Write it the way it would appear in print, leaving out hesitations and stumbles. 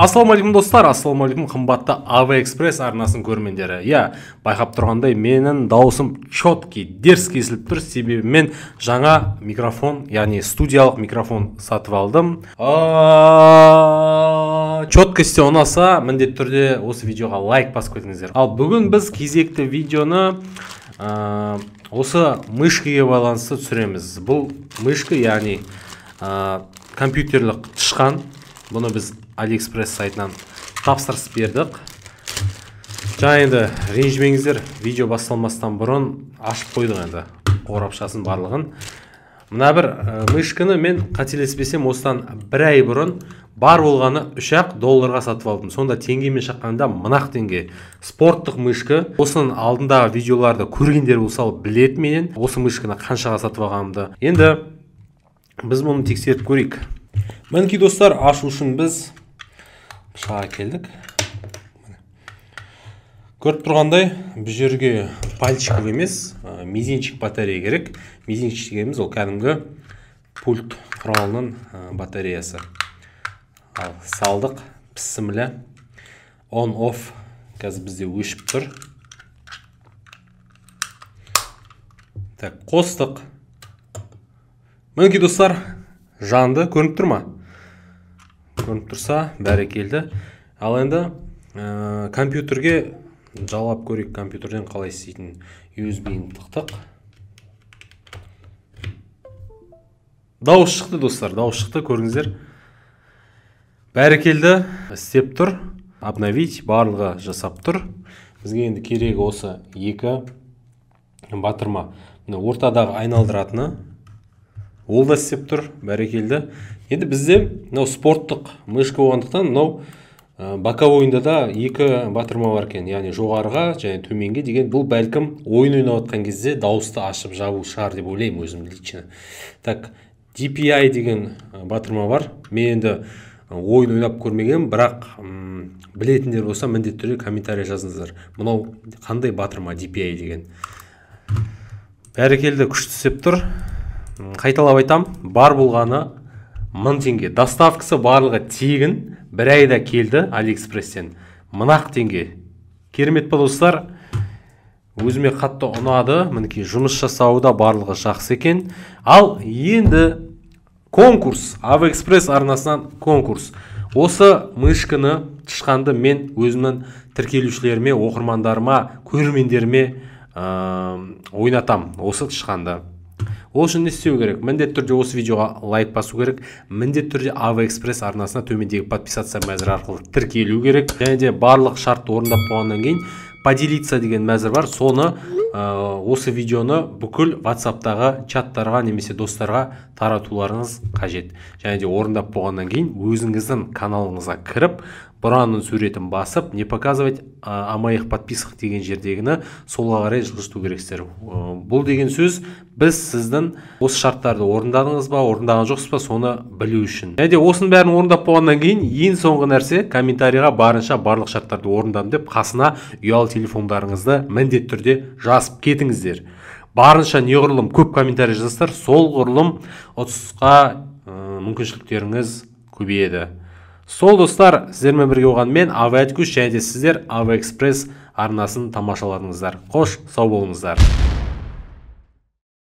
Ассалаумағалейкум достар, ассалаумағалейкум қымбатты АВ Экспресс арнасының көрермендері. Иә, байқап тұрғандай менің дауысым четкий, дерзкий естіліп тұр, себебі мен жаңа микрофон, яғни студиялық микрофон сатып алдым. Четкости ұнаса, міндетті түрде осы видеоға лайк басып кетіңіздер. Ал бүгін біз кезекті видеоны осы мышкаға байланысты түсіреміз. Бұл мышка, яғни компьютерлік тышқан. Бұны біз AliExpress сайтынан тапсырыс бердік. Жаңа енді ренжімеңіздер, видео басталмастан бұрын ашып қойдық енді қорапшасын барлығын. Мына бір мышканы мен қателеспесем осыдан бір ай бұрын бар болғаны 3 долларға сатып алдым. Сонда теңгемен шаққанда 1000 теңге. Спорттық мышка. Осының алдындағы видеоларды көргендер болса біледі менен осы мышканы қаншаға сатып алғанымды. Енді біз мұны тексеріп көрейік. Мінекей достар, ашу үшін біз пышаққа келдік. Көріп тұрғандай, бұл жерге пальчиковый емес, мизинчик батарея керек. Мизинчик дегеніміз ол кәдімгі пульт құралының батареясы. Ал салдық, пісімлі. On off қазір бізде өшіп тұр. Так, қостық. Мінекей достар, жанды, көрініп тұр ма? Көрініп тұрса, бәрекелді. Ал енді компьютерге жалғап көрейік, компьютерден қалай істейтінін. USB-ін тықтық. Дауыс шықты достар, дауыс шықты, көріңіздер. Бәрекелді, істеп тұр. Обновить, барлығы жасап тұр. Бізге енді керегі осы екі батырма. Міне ортадағы айналдыратыны. Ол да істеп тұр, бәрекелді. Енді бізде мынау спорттық мышка болғандықтан мынау боковойында да екі батырма бар екен, яғни жоғарыға және төменге деген. Бұл бәлкім ойын ойнап жатқан кезде дауысты ашып жабу шығар деп ойлаймын өзім лично. Так, DPI деген батырма бар. Мен енді ойын ойнап көрмегенмін, бірақ білетіндер болса міндетті түрде комментарий жазыңыздар. Мынау қандай батырма DPI деген. Бәрекелді, күшті істеп тұр. Қайталап айтам, бар болғаны 1000 теңге. Доставкасы барлығы тегін, бір айда келді AliExpress-тен. 1000 теңге. Керемет па достар? Өзіме қатты ұнады. Мінекей жұмыс жасауы да барлығы жақсы екен. Ал енді конкурс, АВ Экспресс арнасынан конкурс. Осы мышканы, тышқанды мен өзімнің тіркелушілеріме, оқырмандарыма, көрермендеріме ойнатам осы тышқанды. Ол үшін не істеу керек? Міндетті түрде осы видеоға лайк басу керек. Міндетті түрде АВ Экспресс арнасына төмендегі подписаться мәзірі арқылы тіркелу керек. Және де барлық шартты орындап болғаннан кейін поделиться деген мәзір бар. Соны осы видеоны бүкіл WhatsApp-тағы чаттарға немесе достарға таратуларыңыз қажет. Және де орындап болғаннан кейін өзіңіздің каналыңызға кіріп, бұраның суретін басып, не показывать о моих подписках деген жердегіні солға қарай жылжыту керексіздер. Бұл деген сөз, біз сіздің осы шарттарды орындадыңыз ба, орындаған жоқсыз ба, соны білу үшін. Және де осының бәрін орындап болғаннан кейін ең соңғы нәрсе, комментарийға барынша барлық шарттарды орындадым деп қасына ұялы телефондарыңызды міндетті түрде жазып кетіңіздер. Барынша неғұрлым көп комментарий жазасыздар, сол ғұрлым ұтысқа мүмкіншіліктеріңіз көбейеді. Сол достар, сіздермен бірге болған мен АВ Әткүш, және де сіздер АВ Экспресс арнасын тамашаладыңыздар. Қош, сау болыңыздар.